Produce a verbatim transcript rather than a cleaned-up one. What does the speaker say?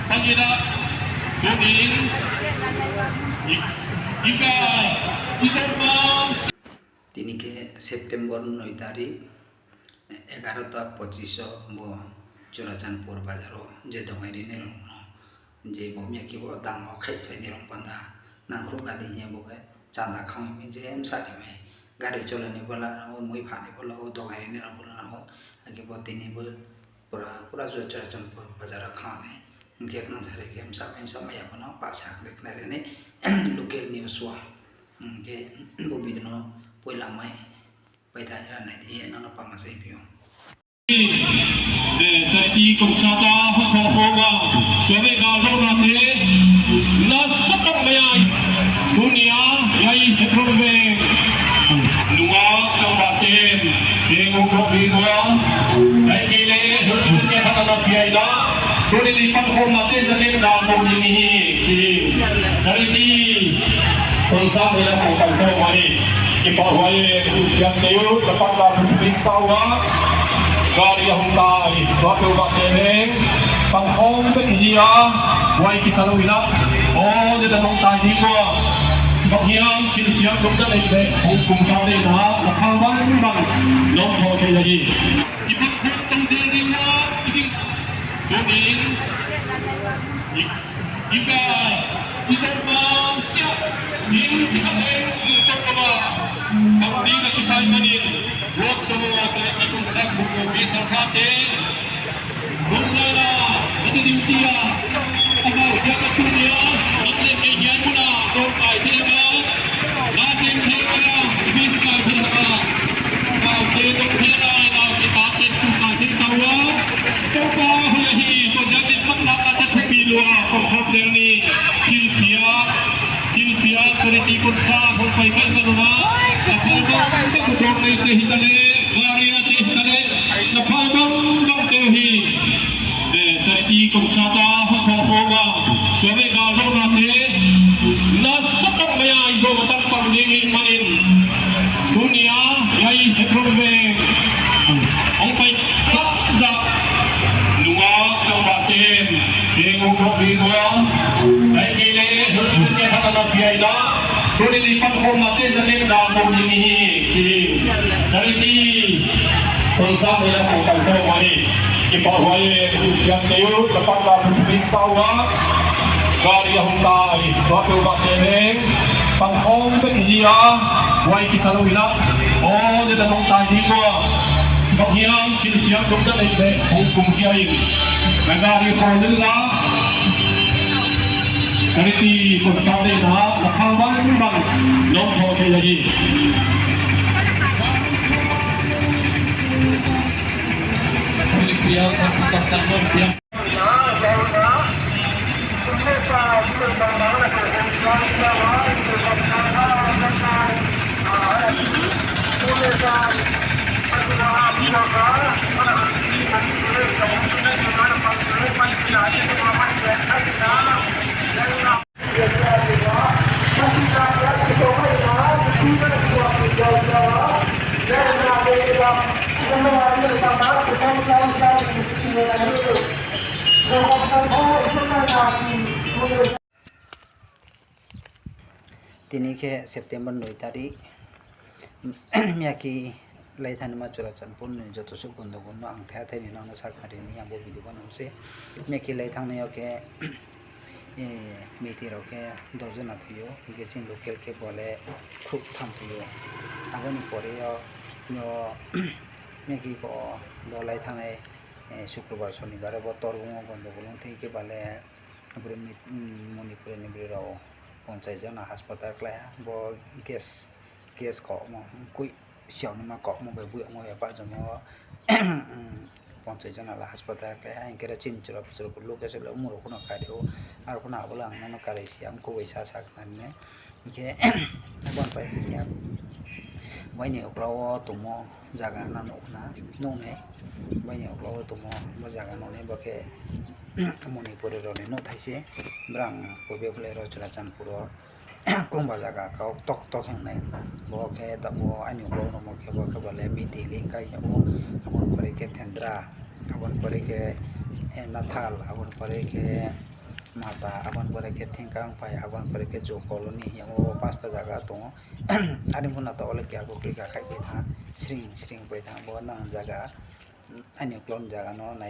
Pangina, Dodin, Ikai, Ikai Bang. Tini khe September noi tarik, egarota pochis o bo Churachandpur bazar o je dogai rinai rao no, je bo miya khe bo dam wo khaihphlai ni rao panda nangkhruh gadi hing ye bo khe chanda khang mi je msa ni mai gari cholai ni bola o, mui pha ni bola o, dogai rinai rao bola o, akhe bo tini bo pura, pura Churachandpur bazar o khang nai. Hing khe khna sari khe msa mai, msa mai ya bo no pasa khe khna ri nai local news wo. Hing khe bo video no poila mai paitha jra nai di ye no no pama sai phi ou. Charity Konsata hapha homa, kome ga rao na te, na sakam maya, dunia, yai heprom be. Nunga kang ba tem, seng ukro bi nua, sai kele, heprom ke hana na piai da, doni lipan homa te, na ne da, doni ni hi, ki, charity, Konsata ya kong kang tau wai, ki pa wai, yang teu, dapat ka, biksa wa, gari ya hong tai, wa teu ba tereng, pangkhom pe ki ya, wai ki salo ina, o, je da hong tai di ko, bak yang, kin yang, dok ja dei dei, hong kum sa dei na, na khang bang bang, nom tho ke ya di. Ipak khom tang de ri wa, ipak, doni, ik- Ikai, ikai bang siap, ning ikai leng, ikai bang. Bang di ka kisai mani, lok semua kena ikut sak buku bisa kate. Bung lala, itu duty ya. Abang siap tu dia, nanti ke dia pula, kau kai dia bang. Nasib dia bang, bis kai dia bang. Kau ke tu dia, kau kita ke tu kai dia bang. Kau kau hula hi, kau jadi Patla kata thupi lua, kau khop deng ni, Silpia, Silpia, Charity Konsata, kau pai kai ka lua, apa kau, kau kau dong ni te hitale, gari ate hitale, apa bang bang te hi. Eh, Charity Konsata, hapha homa, kome ga rao na te, na sakam maya, ibo batang pang ding in manin, dunia, yai heprom be, ong pai, Kak za, nunga kang ba tem, seng ukro bi nua, sai kele, heprom ke hana na piai da, doni lipan homa te, na ne da, doni ni hi, ki, charity, Konsata ya kong kang tau wai, ki pa wai, yang teu, dapat ka, biksa wa, gari ya hong tai, wa teu ba tereng, pangkhom pe ki ya, wai ki salo ina, o, je da hong tai di ko, bak yang, kin yang, dok ja dei dei, hong kum ki ai, na gari hong lila, charity Konsata na, na khang bang bang, nom tho ke ya di. Tini khe September noi tarik, miyakhe lai thani ma Churachandpur ni joto suh gondogol no ang thaiha thai ni nang no sakhnari ni ang bo video banam se. Miyakhe lai thangnai yo khe, eh, miti rao khe dos jona thoi ou, hing khe chini local khe bo le khrouh tham thoi ou. Abo ni pore yo, yo, miyakhe bo, bo lai thangnai, eh, Sukrobar, Sonibar bo Torbung wo gondogol ong thing khe ba le, Manipur ni broi rao ponchais jona hospital klái ha, bo gas, gas kaohmo, kui siaonaima kaohmo bai buyagmo bai pah jamo, ponchais jona la hospital klái ha, hing khe chini chura phuchura location le omo rao pho no kari ou, aro pho no abo le ang nono karai si ya, ang kho bai sa sakhnari nai. Hing khe, abo ni pai khe, bai ni uklau wo tongmo zaga no nuh na, nuh nai, bai ni uklau wo tongmo bo zaga nuh nai, bo khe Manipuri rao ni nouhthai se, brang purbe phlai rao Churachandpur wo, krungba zaga kau tok tok hing nai, bo khe taoh bo aini uklau nuhmo khe bo khe bo le Miti link kai hing ou, abo ni pore khe Thendra, abo ni pore khe Nathal, abo ni pore khe Mata, abo ni pore khe Thingkangphai, abo ni pore khe Jokoloni hing yamo wo pasta zaga tong ou. Are pho no taoh wo le keha bo kri ka khaih pai thanng, sring sring pai thanng, bo nang zaga, aini uklon zaga no nai